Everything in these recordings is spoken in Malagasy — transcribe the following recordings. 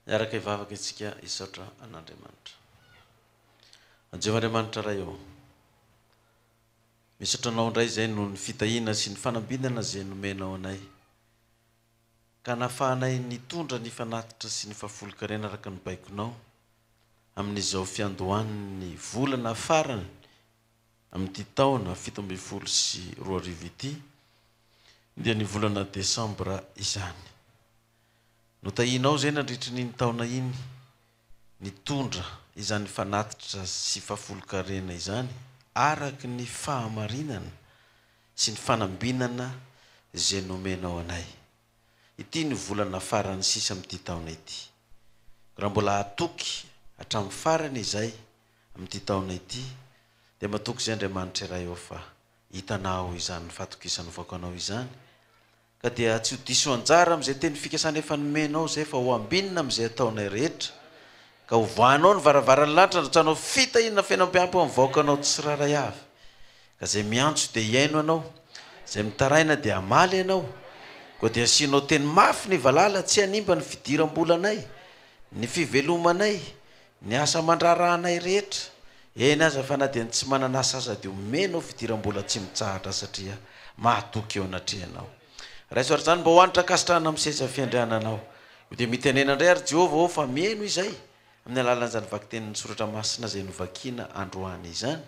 Hiaraka hivavaka isika hisaotra an'Andriamanitra. Jehovah Andriamanitra Ray ô, misaotra Anao indray izay noho ny fitahiana sy ny fanambinana izay nomenao anay, ka nahafahanay nitondra ny fanatitra sy ny fahafolonkarena araka ny baikonao amin'izao fiandohan'ny volana farany amin'ity taona 2017 ity, dia ny volana desambra izany. Notahianao izay nandritry ny iny taona iny nitondra izany fanatitra sy fahafolonkarena izany araka ny fahamarinana sy ny fanambinana izay nomenao anay. Ity no volana farany sisa amin'ity taona ity. Raha mbola hatoky hatramin'ny farany izay amin'ity taona ity dia matoky izay Andriamanitra iray ao fa hitanao izany fahatokisan'ny vahoakanao izany Ka dia tsy ho diso anjara amin'izay teny fikasana efa nomenao izay fa ho ambinina amin'izay ataonay rehetra, ka ho voahanao ny varavaran'ny lanitra handrotsahanao fitahiana feno ampiampy ho amin'ny vahoakanao tsirairay avy. Ka izay miantso dia hihaino anao, izay mitaraina dia hamaly anao. Koa dia asianao teny mafy ny valala tsy hanimba ny fidiram-bolanay, ny fivelomanay, Ny asa aman-draharahanay rehetra, eny aza fa na dia ny tsy manana asa aza dia omenao fidiram-bola tsy mitsahatra satria mahatoky eo anatrehanao. Raiso ary izany mba ho hanitra ankasitrahana amin'ny seza fiandriananao. Io dia mitenena indray ary Jehovah ô fa mihaino izay amin'ny alalan'izany vakitenin'ny soratra masina izay novakiana androany izany.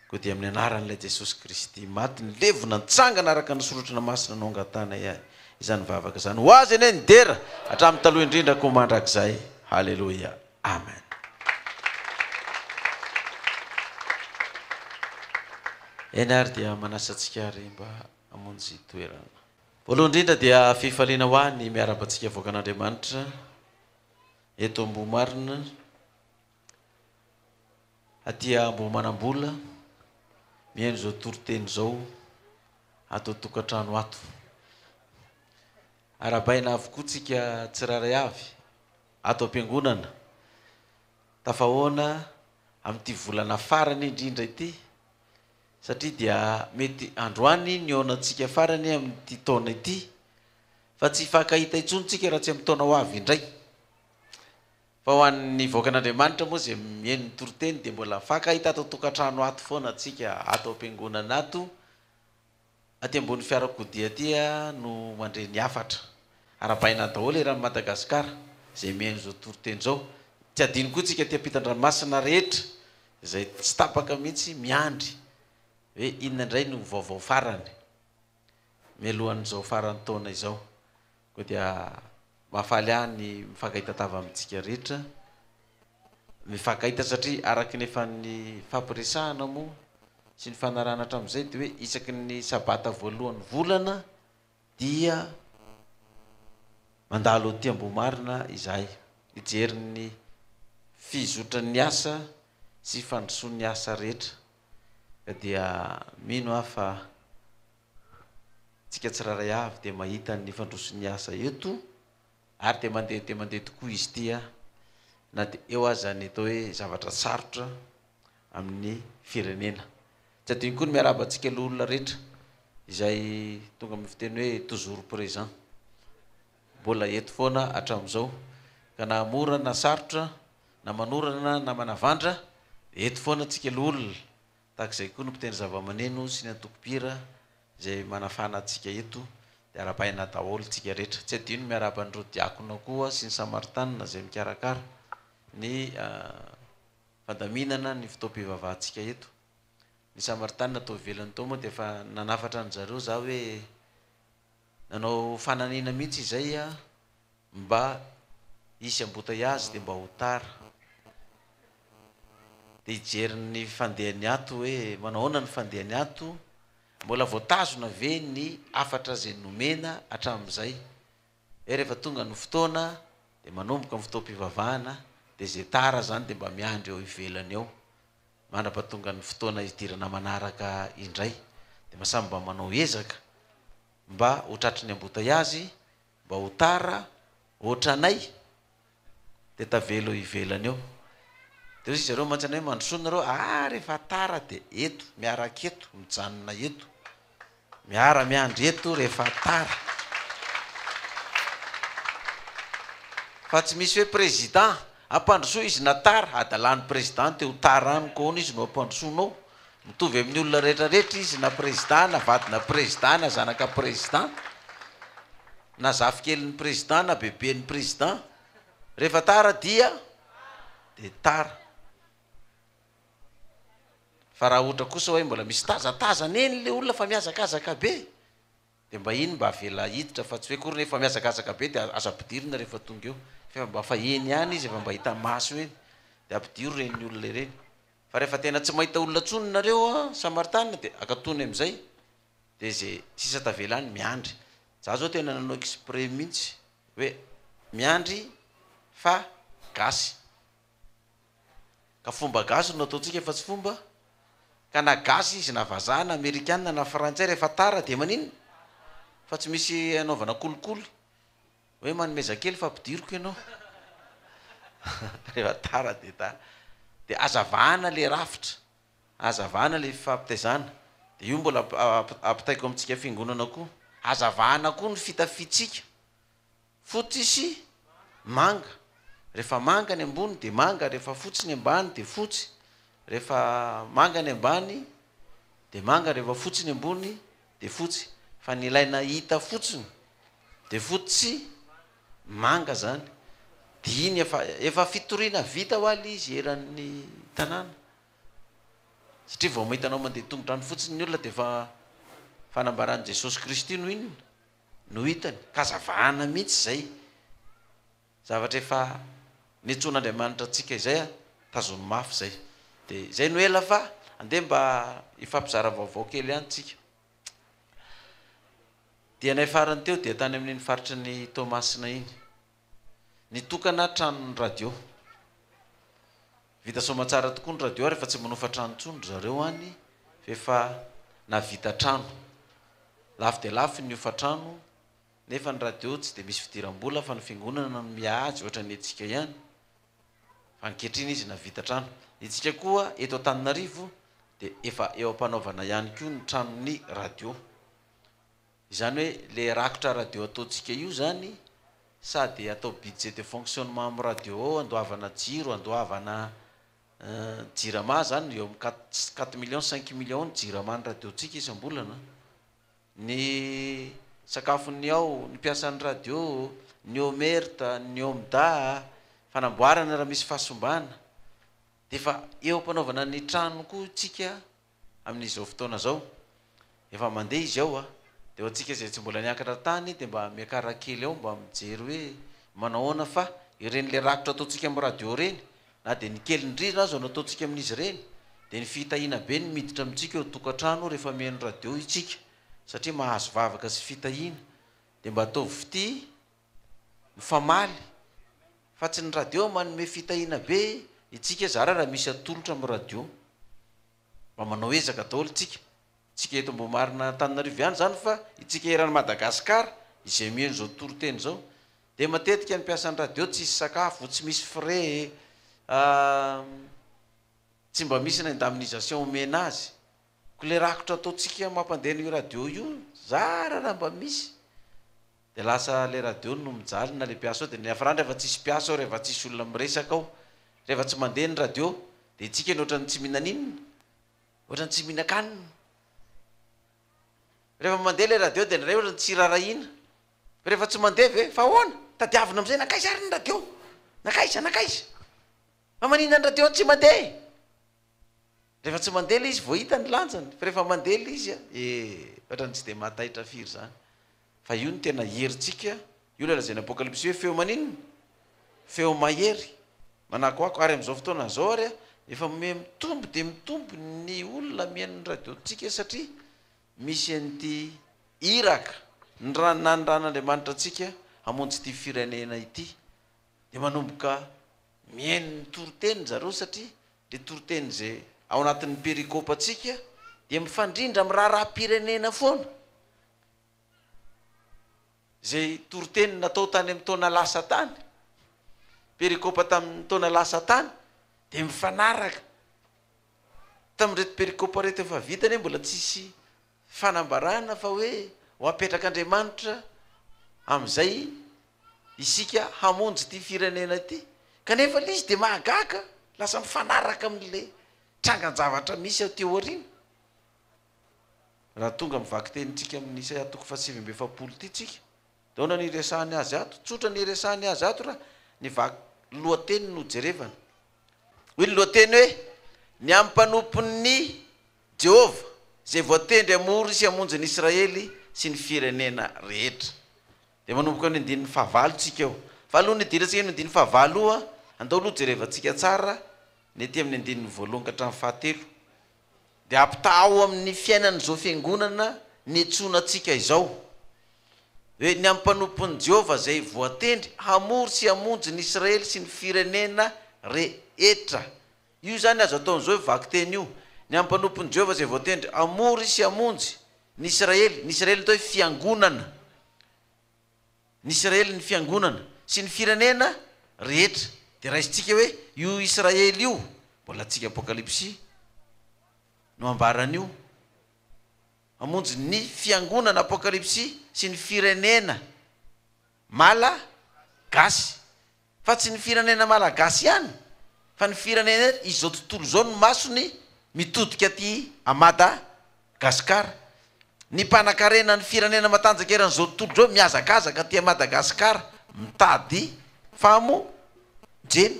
Koa dia amin'ny anaran'ilay Jesosy Kristy maty nilevona nitsangana araka ny Soratra Masina no angatahanay izany vavaka izany. Ho Azy anie ny dera hatramin'ny taloha indrindra koa mandrakizay. Haleloia. Amen. Eny ary dia manasa antsika ary mba hamonjy toerana. Voalohany indrindra dia fifaliana ho ahy ny miarahaba antsika vahoakan'Andriamanitra eto Ambohimarina. Aty Ambohimanambola, mihaino izao toriteny izao ato an-tokantrano ato. Arahabaina avokoa tsika tsirairay avy ato am-piangonana. Tafahoana amin'ity volana farany indrindra ity satria dia mety androany ny haonantsika farany amin'ity taona ity fa tsy hifankahita intsony tsika raha tsy amin'ny taona ho avy indray. Fa ho an'ny vahoakan'Andriamanitra moa izay mihaino ny toriteny dia mbola mifankahita ato an-tokantrano ato foana tsika, ato am-piangonana ato, aty ambony fiarakodia aty no mandre ny hafatra. Arahabaina daholo eran'i Madagasikara izay mihaino izao toriteny izao. Tsy adino koa tsika aty ampitan-dranomasina rehetra izay tsy tapaka mihitsy miandry hoe inona indray no vaovao farany mialohan'izao faran'ny taona izao. Koa dia mahafaly ahy ny mifankahita tava amintsika rehetra, mifankahita satria araka ny efa nifampiresahana moa sy nifanarahana hatramin'izay dia hoe isaky ny sabata voalohan'ny volana dia mandalo aty Ambohimarina izahay hijery ny fizotran'ny asa sy fandrosoan'ny asa rehetra ka dia mino aho fa Tsika tsirairay avy dia mahita ny fandroson'ny asa eto ary dia mandeha dia mandeha tokoa izy ity a, na dia eo aza ny atao hoe zavatra sarotra amin'ny firenena. Tsy adino koa ny miarahaba antsika loholona rehetra izay tonga amin'ny fiteny hoe toujours présent, mbola eto foana hatramin'izao ka na mora na sarotra na manorana na manavandra dia eto foana tsika loholona. Tahaka izay koa ny mpitendry zavamaneno sy ny antoko mpihira izay manafana antsika eto dia arahabaina daholo tsika rehetra. Tsy adino ny miarahaba an'ireo diakona koa sy ny samaritanina izay mikarakara ny fandaminana ny fotoam-pivavahantsika eto. Ny samaritanina tao ivelany tao moa dia efa nanafatra an-dry zareo za hoe nanao fananiana mihitsy izay mba hisy embouteillage dia mba ho tara. Dia hijery ny fandehany ato hoe manao ahoana ny fandehany ato, mbola voatazona ve ny hafatra izay nomena hatramin'izay. Hoe rehefa tonga ny fotoana dia manomboka ny fotoam-pivavahana dia izay tara izany dia mba miandry eo ivelany eo mandra-pahatonga ny fotoana hidirana manaraka indray. Dia mba samy mba manao ezaka mba ho tratry ny embouteillage Mba ho tara ohatranay dia tavela eo ivelany eo. Dia hoy zareo mantsy anay hoe mandrosoa nareo, ah rehefa tara dia eto, miaraka eto, mijanona eto, miara miandry eto rehefa tara. Fa tsy misy hoe président, ampandrosoa izy na tara, hadalan'ny président te ho tara any koa hono izy no ampandrosoanao. Mitovy amin'ny olona rehetra rehetra izy na président na vadina président na zanaka président na zafikelin'ny président na beben'ny président. Rehefa tara dia dia tara. Fa raha ohatra kosa hoe mbola misy tazatazana eny le olona fa mihazakazaka be dia mba iny mba avela hiditra fa tsy hoe akory nefa mihazakazaka be dia azo ampidirina rehefa tonga eo fa efa mba fa eny ihany izy efa mba hita maso eny dia ampidiro ireny olona ireny. Fa rehefa tena tsy mahita olona intsony nareo an Samaritana dia akatony amin'izay dia ze sisa tavela any miandry. Za zao tena nanao exprès mihitsy hoe miandry fa gasy. Ka fomba gasy no ataontsika fa tsy fomba ka na gasy izy na vazaha na amerikana na frantsay rehefa tara dia maninona? Fa tsy misy anaovana kolikoly. Hoe manomeza kely fa ampidiriko ianao. Rehefa tara dia tara. Dia azavana le rafitra, azavana le fifampitaizana. Dia io mbola ampitaiko amintsika fiangonana koa. Azavana koa ny fitafiantsika. Fotsy sy manga. Rehefa manga ny ambony dia manga, rehefa fotsy ny ambany dia fotsy. Rehefa manga ny ambany dia manga, rehefa fotsy ny ambony dia fotsy. Fa ny ilaina hita fotsiny dia fotsy sy manga zany. Dia iny efa efa fitoriana vita hoa le izy eran'ny tanàna. Satria vao mahita anao mandeha tongotra any fotsiny ny olona dia efa fanambaran'i Jesosy Kristy no inona? No hitany. Ka aza vahana mihitsy izay. Zavatra efa niantsoan'Andriamanitra antsika izay a, tazomy mafy izay. Dia izay no ela fa andeha mba hifampizara vaovao kely ihany tsika. Dianay farany teo dia tany amin'iny faritry ny Toamasina iny. Nitokana tranon'ny radio. Vita soamatsara tokoa ny radio ary efa tsy manofa trano intsony ry zareo any fa efa nahavita trano. Lafo dia lafo ny hofantrano Nefa ny radio tsy dia misy fidiram-bola fa ny fiangonana no miahy azy ohatran'ny antsika ihany. Fa ankehitriny izy nahavita trano. Itsika koa eto Antananarivo dia efa eo am-panaovana ihany koa ny tranon'ny radio. Izany hoe le rakotra radio ataontsika io izany sady atao budget de fonctionnement amin'ny radio ao andoavana jiro, andoavana jirama izany eo amin'ny quatre millions cinq millions eo ny jirama ny radio-ntsika isam-bolana. Ny sakafon'ny ao, ny mpiasan'ny radio, ny Omerta, ny Omda, fanamboarana raha misy fahasombana. Dia efa eo am-panaovana ny trano koa isika amin'izao fotoana izao. Efa mandeha izy ao a. Dia ho antsika izay tsy mbola niakatra tany dia mba miakara kely ao mba mijery hoe manao ahoana fa ireny le rakotra ataontsika amin'ny radio ireny na dia ny kely indrindra aza no ataontsika amin'izy ireny dia ny fitahiana be no miditra amintsika eo an-tokantrano rehefa mihaino radio itsika satria mahazo vavaka sy fitahiana dia mba ataovy fitia mifamaly fa tsy ny radio manome fitahiana be itsika zara raha misy atolotra amin'ny radio mba manao ezaka daholo tsika tsika eto Ambohimarina Antananarivo ihany izany fa itsika eran'i Madagascar izay mihaino izao toriteny izao Dia matetika ny mpiasan'ny radio tsisy sakafo, tsy misy frais, tsy mba misy na indemnisation omena azy. Ko le rakotra ataontsika mampandeha an'io radio io, zara raha mba misy. Dia lasa le radio no mijaly na le mpiasa ao, dia ny niafarany rehefa tsisy mpiasa ao, rehefa tsisy olona miresaka ao, rehefa tsy mandeha ny radio, dia itsika ny ohatran'ny tsy mihinan'inona, ohatran'ny tsy mihinan-kanina. Rehefa mandeha le radio dia indray ohatran'ny tsy rarahiana. Fa rehefa tsy mandeha ve? Fa ahoana? Tadiavina amin'izay nankaiza ary ny radio? Nankaiza? Nankaiza? Fa maninona ny radio no tsy mandeha e? Rehefa tsy mandeha ilay izy vao hita ny lanjany, fa rehefa mandeha ilay izy eh, ohatran'ny tsy dia mahataitra firy izany. Fa io no tena herintsika, io ilay lazain'ny Apokalypsy hoe feo maninona? Feo mahery, manakoako, ary amin'izao fotoana izao ary efa miha-mitombo dia mitombo ny olona mihaino ny radio-ntsika satria Misy an'ity iraka nanirahan'Andriamanitra antsika hamonjy ity firenena ity dia manomboka mihaino ny toriteny zareo satria le toriteny izay ao anatin'ny perikopantsika dia mifandrindra amin'ny raharaham-pirenena foana. Izay toriteny natao tany amin'ny taona lasa tany, perikopa tamin'ny taona lasa tany dia mifanaraka. Tamin'ireto perikopa ireto efa vita anie mbola tsisy fanambarana fa hoe ho apetrak'Andriamanitra amin'izay isika hamonjy ity firenena ity. Kanefa ilay izy dia mahagaga, lasa mifanaraka amin'ilay trangan-javatra misy aty aoriana. Raha tonga amin'ny vakitenintsika amin'ny Isaia toko faha-49 ity tsika, dia ahoana no iresahany azy ato? Tsotra ny iresahany azy ato raha ny vaky lohateny no jerevana. Hoy ny lohateny hoe, Ny amin'ny mpanompon'i Jehovah, izay voatendry hamory sy hamonjy ny Israely sy ny firenena rehetra. Dia manomboka amin'ny andininy fahavalo tsika eo. Fa alohan'ny hidirantsika amin'ny andininy fahavalo io, andao aloha jerevantsika tsara ny aty amin'ny andininy voalohany ka hatramin'ny fahatelo. Dia ampitahao amin'ny fiainan'izao fiangonana niantsoana antsika izao, hoe ny amin'ny mpanompon'i Jehovah izay voatendry hamory sy hamonjy ny Israely sy ny firenena rehetra. Io izany azo atao an'izao io vakiteny io, Ny amin'ny mpanompon'i Jehovah izay voatendry hamory sy hamonjy ny Israely, ny Israely atao hoe fiangonana. Ny Israely ny fiangonana sy ny firenena rehetra. Dia raisintsika hoe io Israely io, mbola antsika Apokalypsy no ambaran'io, hamonjy ny fiangonana Apokalypsy sy ny firenena Malagasy. Fa tsy ny firenena malagasy ihany fa ny firenena izao tontolo izao ny masony mitodika aty a Madagascar. Ny mpanakarena ny firenena matanjaka eran'izao tontolo izao mihazakazaka aty a Madagascar mitady famonjena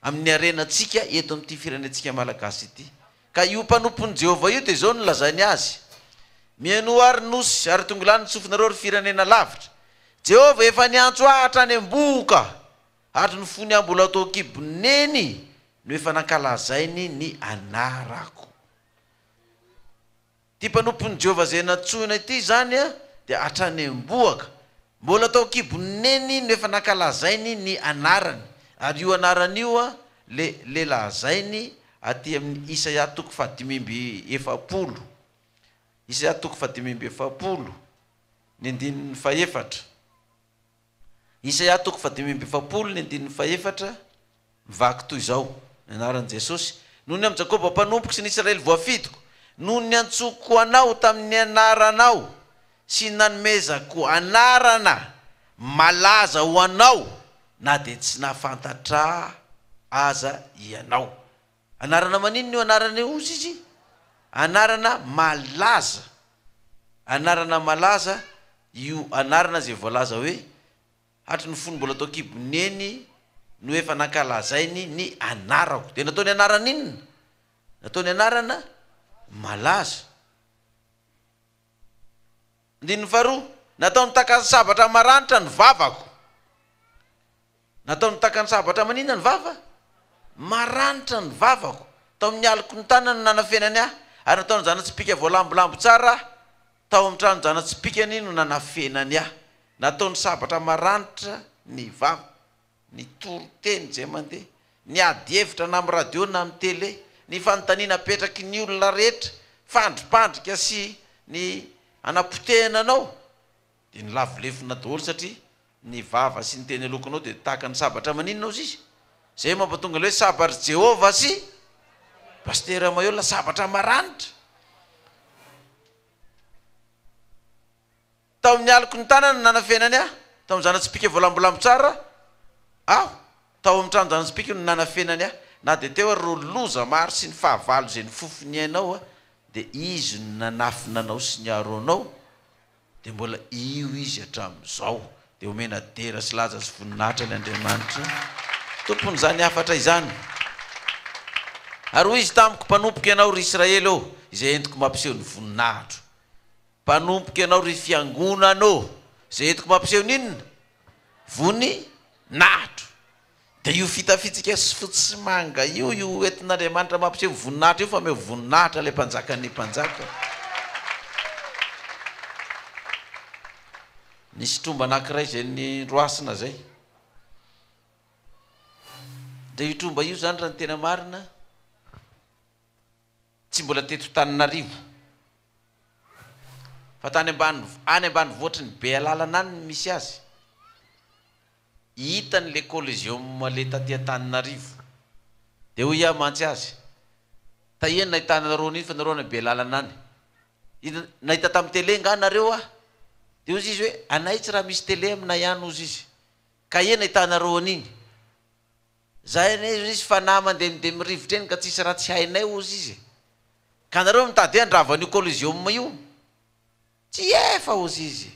amin'ny harenantsika eto amin'ity firenentsika malagasy ity. Ka io mpanompon'i Jehovah io dia izao no lazainy azy, Mihainoa àry nosy, ary tongilano ny sofinareo, ry firenena lavitra. Jehovah efa niantso ahy hatrany am-bohoka, hatry ny fony aho mbola tao an-kibon'i neny no efa nankalazainy ny anarako. Ity mpanompon'i Jehovah izay nantsoina ity izany dia hatrany am-bohoka, mbola tao an-kibon'i neny no efa nankalazainy ny anarany, ary io anarany io le le lazainy aty amin'ny Isaia toko fahadimy amby efapolo, Isaia toko fahadimy amby efapolo, ny andininy fahefatra. Isaia toko fahadimy amby efapolo ny andininy fahefatra, mivaky toy izao, Ny anaran'i Jesosy, Noho ny amin'i Jakoba mpanompoko sy ny Israely voafidiko, no niantsoako anao tamin'ny anaranao sy nanomezako anarana malaza ho anao na dia tsy nahafantatra Ahy aza ianao. Anarana maninona io anarana io hozy izy? Anarana malaza. Anarana malaza io anarana izay voalaza hoe hatry ny fony mbola tao an-kibon'i Neny no efa nankalazainy ny anarako. Dia nataony anarana inona? Nataony anarana malaza. Andininy faharoa, Nataony takan'ny sabatra maranitra ny vavako. Nataony takan'ny sabatra maninona ny vava? Maranitra ny vavako. Tao amin'ny aloky ny tanany no nanafenany ahy, ary nataony zana-tsipìka voalambolambo tsara aho. Tao amin'ny tranon-jana-tsipìkany no nanafenany ahy. Nataony sabatra maranitra ny vava. Ny toriteny izay mandeha, ny ady hevitra na amin'ny radio na amin'ny tele, ny fanontaniana apetraky ny olona rehetra, fandripandrika sy ny hanapotehana anao, dia nilavo lefona daholo satria ny vava sy ny teny aloakinao dia tahaka ny sabatra maninona ozy izy? Izay mampatonga ilay hoe sabatr'i Jehovah sy Pasitera Maheola sabatra maranitra. Tao amin'ny aloky ny tanany no nanafenany ahy, tao amin'ny zana-tsipìka voalambolambo tsara aho, tao amin'ny tranon-jana-tsipìka no nanafenany ahy. Na dia teo ary ireo loza maro sy ny fahavalo izay nifofo ny ainao, dia Izy no nanafina anao sy niaro anao, dia mbola io Izy hatramin'izao. Dia omena dera sy laza sy voninahitra ilay Andriamanitra Tompon'izany hafatra izany. Ary hoy Izy tamiko, Mpanompoko ianao, ry Israely ô, izay entiko mampiseho ny voninahitro. Mpanompoko ianao ry fiangonana ô! Izay entiko mampiseho ny inona? Voninahitro. Dia io fitafintsika fotsy sy manga io, io entin'Andriamanitra mampiseho voninahitra io fa omeo voninahitra ilay Mpanjakan'ny mpanjaka. Nisy tromba anankiray izay noroasina izay. Dia io tromba io izany raha ny tena marina, Tsy mbola teto Tananarivo fa tany ambany any ambanivohitry ny Bealalana any no misy azy. Hitany le coliseum le taty Antananarivo. Dia hoy aho mantsy azy, Tahiany nahitana anareo an'iny fa nareo any Bealalana any. Hita nahita tamin'ny télé nga nareo aho? Dia hozy izy hoe, anay tsy raha misy télé aminay any hozy izy. Ka eny ahitanareo an'iny. Zahay anie hozy izy fanahy mandehandeha mirivotra eny ka tsisy raha tsy hainay hozy izy e. Ka nareo mitady hoe handrava an'io coliseum io. Tsy efa hozy izy.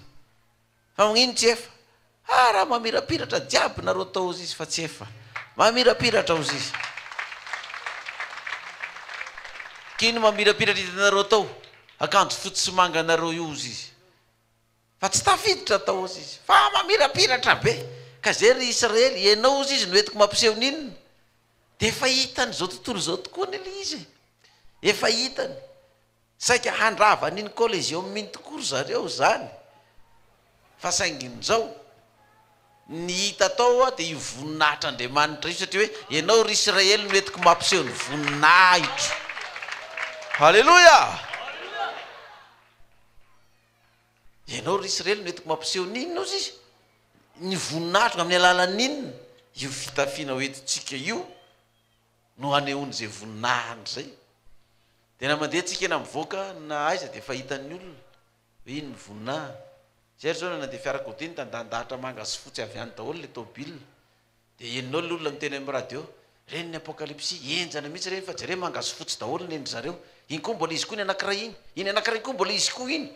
Fa magnino tsy efa? Ah raha mamirapiratra jiaby nareo tao hozy izy fa tsy efa. Mamirapiratra hozy izy. K'ino mamirapiratra hitanareo tao? Akanjo fotsy sy manga anareo io hozy izy. Fa tsy tafiditra tao hozy izy, fa mamirapiratra be. Ka izay ry Israely, ianao hozy izy no entiko mampiseho ny inona? Dia efa hitan'izao tontolo izao tokoa anie ilay izy e! Efa hitany. Saika handrava an'iny Coliseum iny tokoa ry zareo izany. Fa saingy injao, ny hita tao hoa dia io voninahitr'Andriamanitra io, satria hoe ianao ry Israely no entiko mampiseho ny voninahitro. Haleloia! Ianao ry Israely no entiko mampiseho ny inona ozy izy? Ny voninahitro amin'ny alalan'ny inona? Io fitafiana ho entintsika io no hanehoany izay voninahiny izay. Dia na mandeha tsika na mivoaka na aiza dia efa hitan'ny olona hoe iny ny voninahiny. Zay ry zao na nandeha fiarakodia nitandahindahatra manga sy fotsy avy any daholo ilay tôbila. Dia henonao ilay olona miteny amin'ny radio, ireny ny apokalypsy, henjana mihitsy ireny fa jereo manga sy fotsy daholo ny eny zareo, iny koa mbola izy koa ny anankiray iny, iny anankiray iny koa mbola izy koa iny.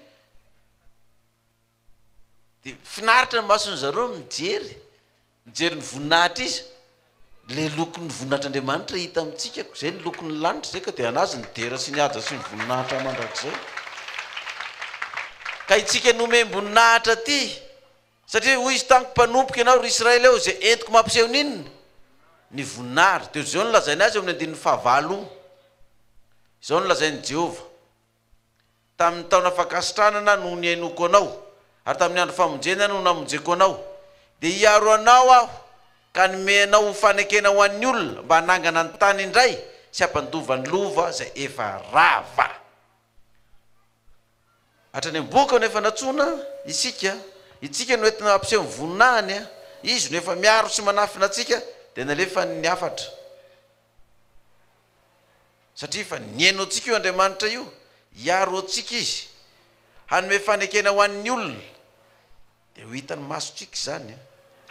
Dia finaritra ny mason'ny zareo mijery, mijery ny voninahitra iza, ilay lokon'ny voninahitr'Andriamanitra hita amintsika, izay ny lokon'ny lanitra izay ka dia an'azy ny dera sy ny haja sy ny voninahitra mandrakizay. Ka itsika nomem-boninahitra aty. Satria hoy izy tamiko, Mpanompoko ianao, ry Israely ô, izay entiko mampiseho ny inona? Ny voninahitro. Dia izao no lazainy azy eo amin'ny andininy fahavalo, Izao no lazain'i Jehovah, Tamin'ny taona fankasitranana no nihainoako anao, ary tamin'ny andro famonjena no namonjeko anao. Dia hiaro anao Aho, ka hanome anao ho fanekena ho an'ny olona, mba hanangana ny tany indray sy hampandova ny lova izay efa rava. Hatrany am-bohoka no efa nantsoina isika, itsika no entina hampiseho ny voninahiny, Izy no efa miaro sy manafina antsika, dia nalefany ny hafatra. Satria efa nihaino antsika io Andriamanitra io, hiaro antsika Izy, hanome fanekena ho an'ny olona, dia ho hitan'ny masontsika izany,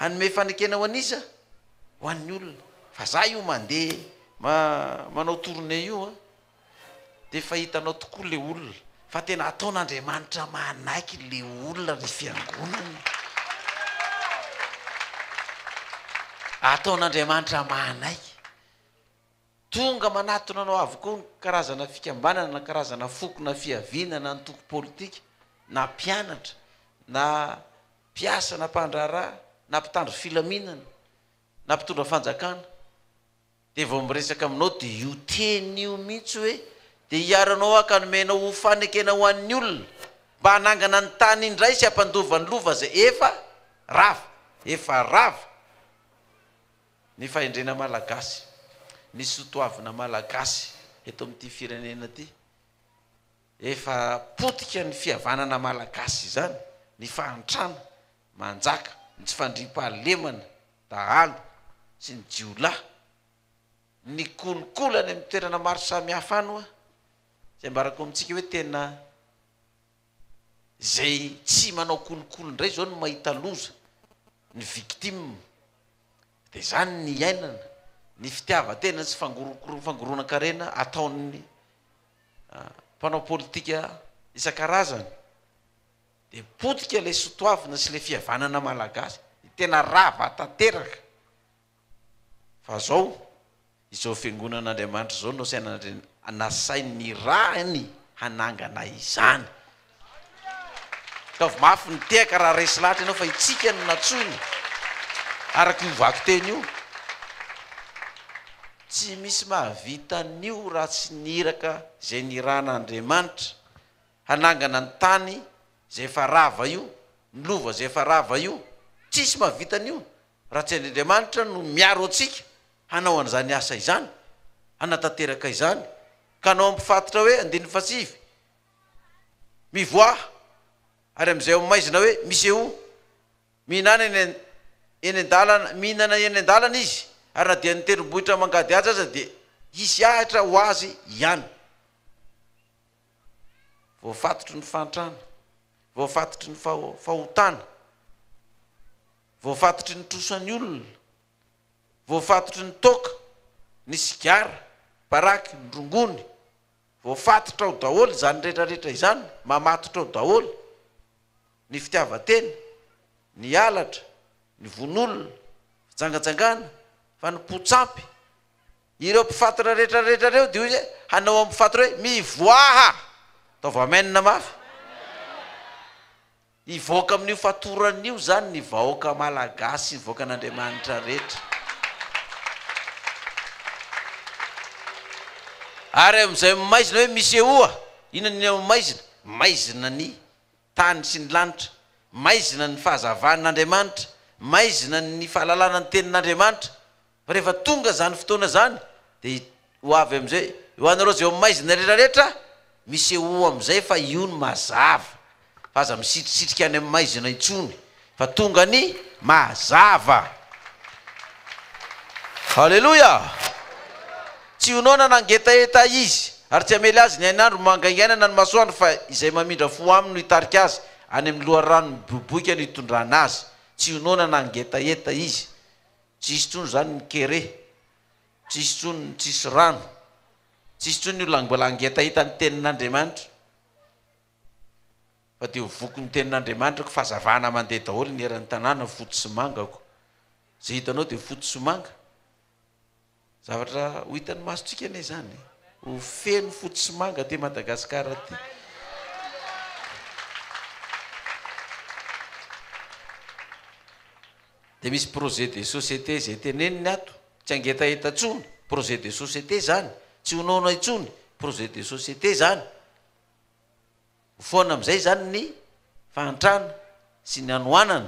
hanome fanekena ho an'iza? Ho an'ny olona. Fa za io mandeha manao tournée io an, Dia efa hitanao tokoa le olona fa tena ataon'Andriamanitra manaiky le olona ry fiangonana. Ataon'Andriamanitra manaiky. Tonga manatona anao avokoa ny karazana fikambanana na karazana foko na fiaviana na antoko politika na mpianatra na mpiasa na mpandraharaha na mpitandro filaminana na mpitondra fanjakana. Dia vao miresaka aminao dia io teny io mihitsy hoe dia hiaro anao aho ka nomenao ho fanekena ho an'ny olona mba hanangana ny tany indray sy hampandova ny lova izay efa rava. Efa rava ny fahendrena malagasy, ny sotoavina malagasy eto amin'ity firenena ity. Efa potika ny fihavanana malagasy izany, ny fahantrana manjaka, ny tsy fandriampahalemana, dahalo sy ny jiolahy, ny kolikoly any amin'ny toerana maro samihafa any hoa, izay ambarako amintsika hoe tena izay tsy manao kolikoly indray izao no mahita loza, ny victime, dia izany ny iainana, ny fitiavan-tena sy fangoronan-karena ataon'ny mpanao politika isan-karazany. Dia potika ilay sotoavina sy ilay fihavanana malagasy, tena rava tanteraka. Fa zao, izao fiangonan'Andriamanitra izao no nasainy nirahiny hanangana izany. Ataovy mafy ny tehaka raha resy lahatra ianao fa itsika no natsoina, araka io vakiteny io. Tsy misy mahavita an'io raha tsy ny iraka izay nirahan'Andriamanitra. Hanangana ny tany izay efa rava io, ny lova izay efa rava io. Tsisy mahavita an'io raha tsy Andriamanitra no miaro antsika hanao an'izany asa izany, hanatanteraka izany. Ka hanao ampifatotra hoe, andininy fahasivy, Mivoaha, ary amin'izay ao amin'ny maizina hoe, Misehoa. Mihinana eny eny an-dalana, mihinana eny an-dalana izy, ary na dia ny tendrombohitra mangady azy aza dia hisy ahitra ho azy ihany. Voafatotry ny fahantrana, voafatotry ny fahotana. Voafatotry ny trosan'ny olona, voafatotry ny toaka, ny sigara, paraky, ny rongony. Voafatotra ao daholo izany rehetra rehetra izany, mamatotra ao daholo ny fitiavan-tena, ny halatra, ny vono olona, fijangajangana, fanompoan-tsampy. Ireo mpifatotra rehetra rehetra ireo dia hoy izy hoe, hanao amin'ny mpifatotra hoe, Mivoaha! Ataovy amen mafy. Hivoaka amin'io fatorana io izany ny vahoaka malagasy sy ny vahoakan'Andriamanitra rehetra. Ary amin'izay maizina hoe misehoa, inona ny ao maizina? Maizina ny tany sy ny lanitra, maizina ny fahazavan'Andriamanitra, maizina ny fahalalana ny tenin'Andriamanitra. Fa rehefa tonga izany fotoana izany dia ho avy amin'izay, ho anareo izay ao amin'ny maizina rehetra rehetra, misehoa amin'izay fa io no mazava, fa aza misitrisitrika any amin'ny maizina intsony, fa tonga ny mazava. Aleloia! Tsy ho noana na hangetaheta izy, ary tsy hamely azy ny hainandro mangaingaina na ny masoandro, fa izay mamindra fo aminy no hitarika azy any amin'ny loharano miboiboika no hitondrana azy. Tsy ho noana na hangetaheta izy. Tsy hisy intsony izany ny kere, tsy hisy intsony ny tsisy rano, tsy hisy intsony ny olona mbola hangetaheta ny tenin'Andriamanitra, fa dia ho voky ny tenin'Andriamanitra ko fahazavana mandeha daholo ny eran'ny tanàna, fotsy sy manga ko. Izay hitanao dia fotsy sy manga. Zavatra ho hitan'ny masontsika anie izany e. Ho feno fotsy sy manga aty Madagasikara aty. Dia misy projet de société izay teneniny ato, tsy hangetaheta intsony, projet de société izany, tsy ho noana intsony, projet de société izany. Ho foana amin'izay izany ny fahantrana sy ny hanoanana.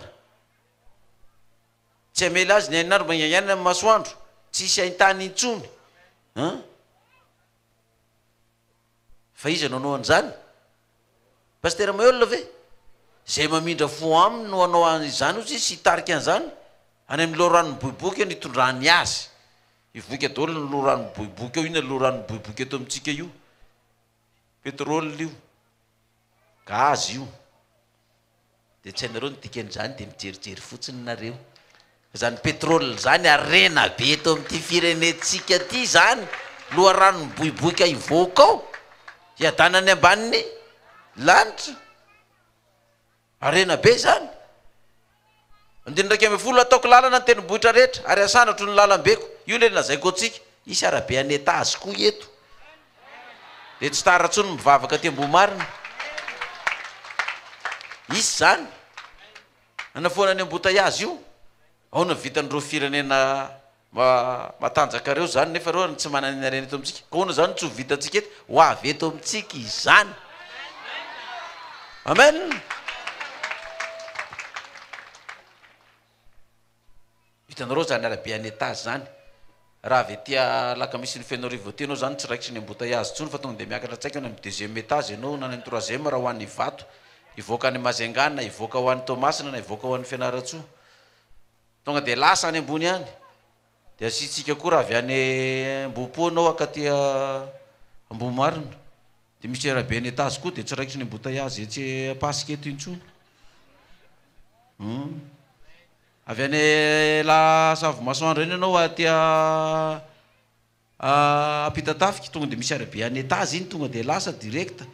Tsy hamela azy ny hainandro mangaingaina amin'ny masoandro, tsy hisy haintany intsony. An? Fa iza no hanao an'izany? Pasitera Maheul ve? Izay mamindra fo aminy no hanao an'izany hozy izy sy hitarika an'izany? Any amin'ny loharano miboiboika no hitondrany azy. Hivoika daholo ny loharano miboiboika eo. Inona loharano miboiboika eto amintsika io? Pétrole io. Gaz io. Dia tsy hainareo ny dikan'izany dia mijerijery fotsiny nareo. Fa izany pétrole izany harena be eto amin'ity firenentsika ity izany, loharano miboiboika hivoaka ao, hiadanany ambanin'ny lanitra. Harena be izany. Andininy 11, Hataoko lalana ny tendrombohitra rehetra, ary hasandratro ny lalambeko. Io ilay lazaiko antsika, hisy arabe any étage koa eto. Dia tsy tara intsony mivavaka aty Ambohimarina. Hisy izany. Hanafoana ny embouteillage io. Ahoana no vitan'ireo firenena matanjaka ireo izany nefa ireo tsy manana ny harena eto amintsika? Ka ahoana izany no tsy ho vitantsika eto? Ho avy eto amintsika izany. Amen. Hitanareo zany arabe any étage zany, raha avy aty Alakamisy Fenoarivo aty ianao zany tsy raikitry ny embouteillage intsony fa tonga dia miakatra tsaika any amin'ny deuxième étage ianao na any amin'ny troisième raha ho any Ivato, hivoaka any Majunga na hivoaka ho any Toamasina na hivoaka ho any Fianarantsoa. Tonga dia lasa any ambony any. Dia asiantsika koa raha avy any Ambohipo ianao hakaty Ambohimarina. Dia misy arabe any étage koa dia tsy raikitry ny embouteillage etsy Ampasika eto intsony. Hum. Avy any la Savomasoandro eny ianao aty Ampitatafika, tonga dia misy arabe any étage iny, tonga dia lasa direct.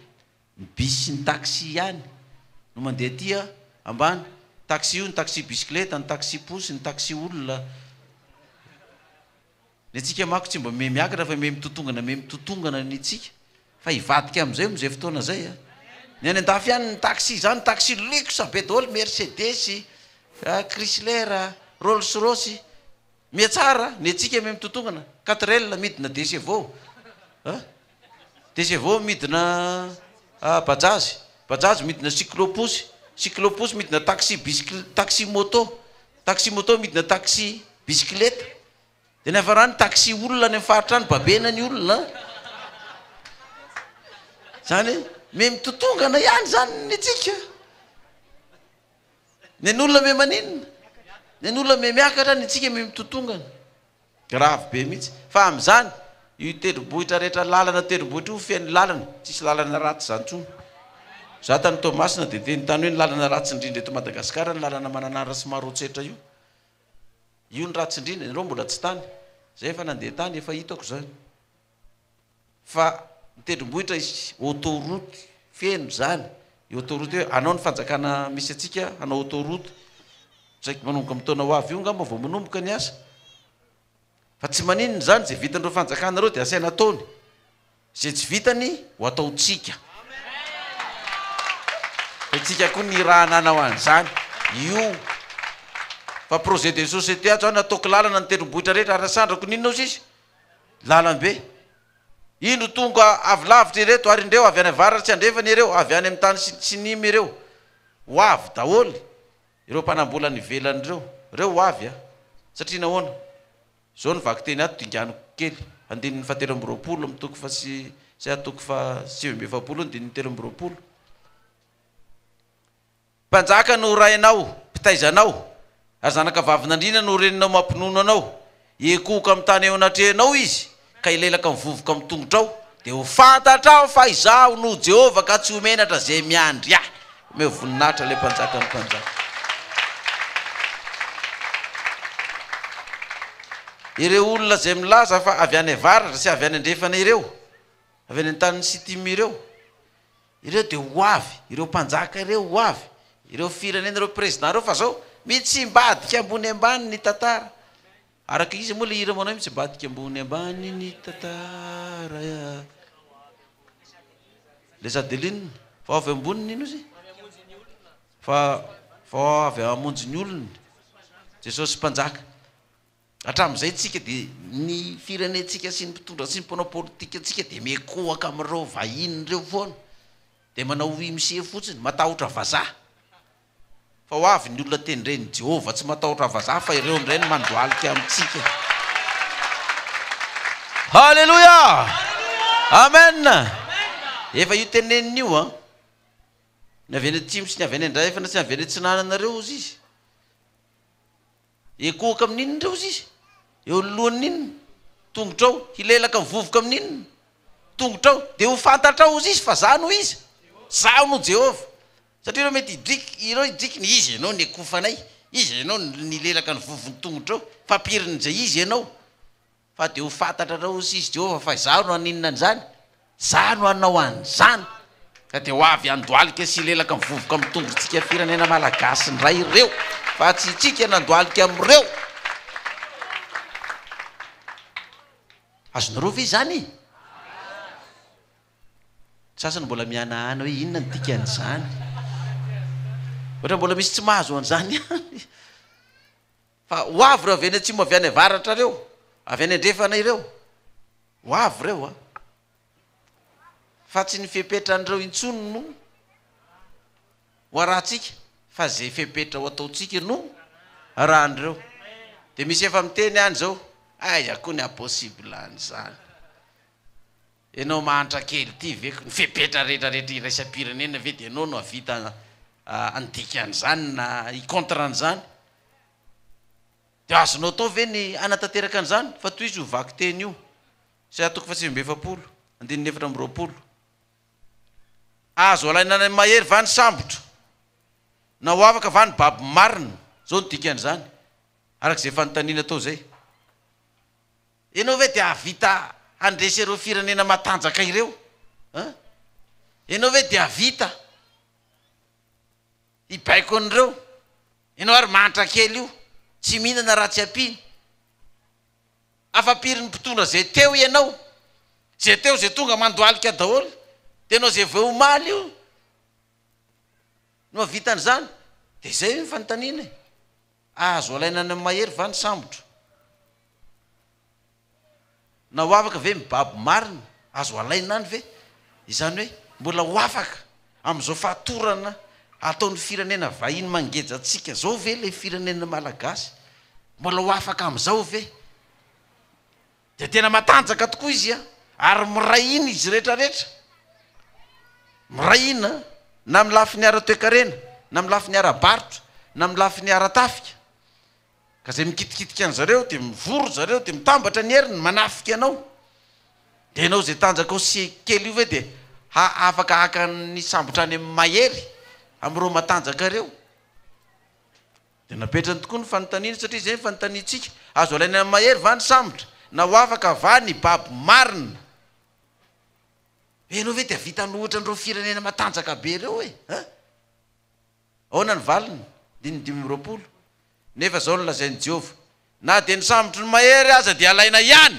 Ny bus sy ny taxi ihany no mandeha aty ambany. Taxi io, ny taxi bisikileta, ny taxi posy, ny taxi olona. Ny antsika manko tsy mba miha miakatra fa miha mitotongana miha mitotongana ny antsika. Fa hivadika amin'izay amin'izay fotoana izay a. Ny any andafy any ny taxi izany taxi luxe be daholo, Mercedes, Chrysler, Rolls Royce. Miha tsara, ny antsika miha mitotongana, 4L midina deux chevaux a. Deux chevaux midina bajaj, bajaj midina cyclo-pousse, cyclo-pousse midina taxi bicycle, taxi moto, taxi moto midina taxi bicyclette. Dia ny hafarany taxi olona any amin'ny faritra any babena ny olona an! Zany hoe me mitotongana ihany zany ny antsika. Ny an'olona me maninona? Ny an'olona me miakatra, ny antsika me mitotongana. Grave be mihitsy. Fa amin'izany, io tendrombohitra rehetra lalana tendrombohitra io feno lalana, tsisy lalana ratsy izany intsony. Za tany Toamasina dia teny tany hoe ny lalana ratsy indrindra eto Madagasikara ny lalana Mananara sy Maroantsetra io. Io ny ratsy indrindra, ianareo mbola tsy tany, zay efa nandeha tany efa hitako zany. Fa ny tendrombohitra isy autoroute feno zany, io autoroute io hanao ny fanjakana misy antsika hanao autoroute, tsy haiko manomboka amin'ny taona ho avy io angamba vao manomboka ny asa. Fa tsy maninona izany, izay vitan'ireo fanjakana ireo dia asaina ataony. Izay tsy vitany ho ataontsika. Fa itsika koa nirahana hanao an'izany. Io fa projet de société ato zany ataoko lalana ny tendrombohitra rehetra ary asandrako n'inona ozy izy? Lalambe. Indro tonga avy lavitra ireto ary indreo avy any avaratra sy andrefana ireo, avy any amin'ny tany Sinima ireo. Ho avy daholo ireo mpanambola any ivelany ireo. Ireo ho avy a! Satria nahoana? Izao ny vakiteny ato dinganiko kely, andininy fahatelo amby 20 amin'ny toko faha sy sy toko faha 49 andininy 23. Mpanjaka no rainao, mpitaiza anao, ary zanaka vavin'andriana no reninao mampinono anao. Hiekohoka amin'ny tany eo anatrehanao izy, ka hilelaka ny vovoka amin'ny tongotrao, dia ho fantatrao fa Izaho no Jehovah ka tsy ho menatra izay miandry Ahy. Omeo voninahitra ilay Mpanjakan'ny mpanjaka. Ireo olona izay milaza fa avy any avaratra sy avy any andrefana ireo, avy any an-tanin'i Sitima ireo, ireo dia ho avy, ireo mpanjaka ireo ho avy, ireo firenena, ireo président ireo, fa zao mitsimbadika ambony ambany ny tantara. Araka iza moa ilay hira manao hoe mitsimbadika ambony ambany ny tantara. Les Adeline, fa avy amboniny ino izy? Fa fa avy hamonjy ny olony. Jesosy Mpanjaka. Hatramin'izay tsika dia ny firenentsika sy ny mpitondra sy ny mpanao politikantsika dia miekohaka amin'ireo vahiny ireo foana. Dia manao oui monsieur fotsiny, matahotra vazaha. Fa ho avy ny olona tendren'i Jehovah tsy matahotra vazaha fa ireo indray no mandohalika amintsika. Haleloia! Amen! Efa io teneniny io an! Ny avy any atsimo sy ny avy any andraefana sy ny avy any atsinanana ireo hozy izy. Hiekohoka amin'inona ireo hozy izy? Eo anoloan'ny inona? Tongotrao. Hilelaka ny vovoka amin'inona? Tongotrao. Dia ho fantatrao hozy izy fa Izaho no iza? Izaho no Jehovah. Satria ireo mety hidriky, ireo hidriky ny iza ianao niekofanay, iza ianao nilelaka ny vovon'ny tongotrao, fampirin'izay iza ianao. Fa dia ho fantatrareo hozy izy Jehovah fa Izaho no haninona an'izany, Izaho no hanao an'izany. Ka dia ho avy handohalika sy hilelaka ny vovoka amin'ny tongotr'tsika firenena malagasy indray ireo, fa tsy itsika nandohalika amin'ireo. Azonareo ve izany e? Ny sasany mbola mihanahana hoe inona ny dikan'izany. Ohatra mbola misy tsy mahazo an'izany ihany. Fa ho avy ireo avy any atsimo avy any avaratra ireo, avy any andrefana ireo. Ho avy ireo an. Fa tsy ny fepetran'ireo intsony no ho arahantsika fa izay fepetra ho ataontsika no arahan'ireo. Dia misy efa miteny any izao, aiza koa ny haha-possible an'izany. Ianao mahantra kely ity ve, ny fepetra rehetra rehetra iraisam-pirenena ve dia ianao no hahavita handika an'izany na hi-contre an'izany? Dia azonao atao ve ny hanatanteraka an'izany? Fa tohizo io vakiteny io, Isaia toko faha-49, andininy 24. Azo alaina any amin'ny mahery va ny sambotra? Na ho afaka va ny babo marina? Izao no dikan'izany, araka izay fanontaniana atao izay. Ianao ve dia hahavita handresy ireo firenena matanjaka ireo? An? Ianao ve dia hahavita hibaiko an'ireo? Ianao ary mahantra kely io, tsy mihinana raha tsy ampiana. Afa-pirin'ny mpitondra izay teo ianao? Izay teo izay tonga mandohalika daholo. Dia ianao izay vao omaly io no hahavita an'izany? Dia izay ny fanontaniana e. Azo alaina any amin'ny mahery va ny sambotra? Na ho afaka ve mibaby marina? Azo alaina any ve? Izany hoe mbola ho afaka amin'izao fatorana ataon'ny firenena vahiny mangeja antsika izao ve ilay firenena malagasy? Mbola ho afaka amin'izao ve? Dia tena matanjaka tokoa izy an! Ary miray hina izy rehetra rehetra. Miray hina na amin'ny lafiny ara-toekarena, na amin'ny lafiny ara-barotra, na amin'ny lafiny ara-tafika. Ka izay mikitikitika an'zareo dia mivory zareo dia mitambatra ny heriny manafika anao. Dia ianao izay tanjakao sy kely io ve dia ha afaka haka ny sambotra any amin'ny mahery amin'ireo matanjaka ireo? Dia napetrany tokoa ny fanontaniana, satria izay ny fanontaniantsika, azo alaina amin'ny mahery va ny sambotra, na ho afaka va ny babo marina? Ianao ve dia hahavita hanohitra an'ireo firenena matanjaka be ireo e? An? Ahoana ny valiny? Andininy 25, Nefa izao no lazain'i Jehovah, Na dia ny sambotry ny mahery aza dia alaina ihany!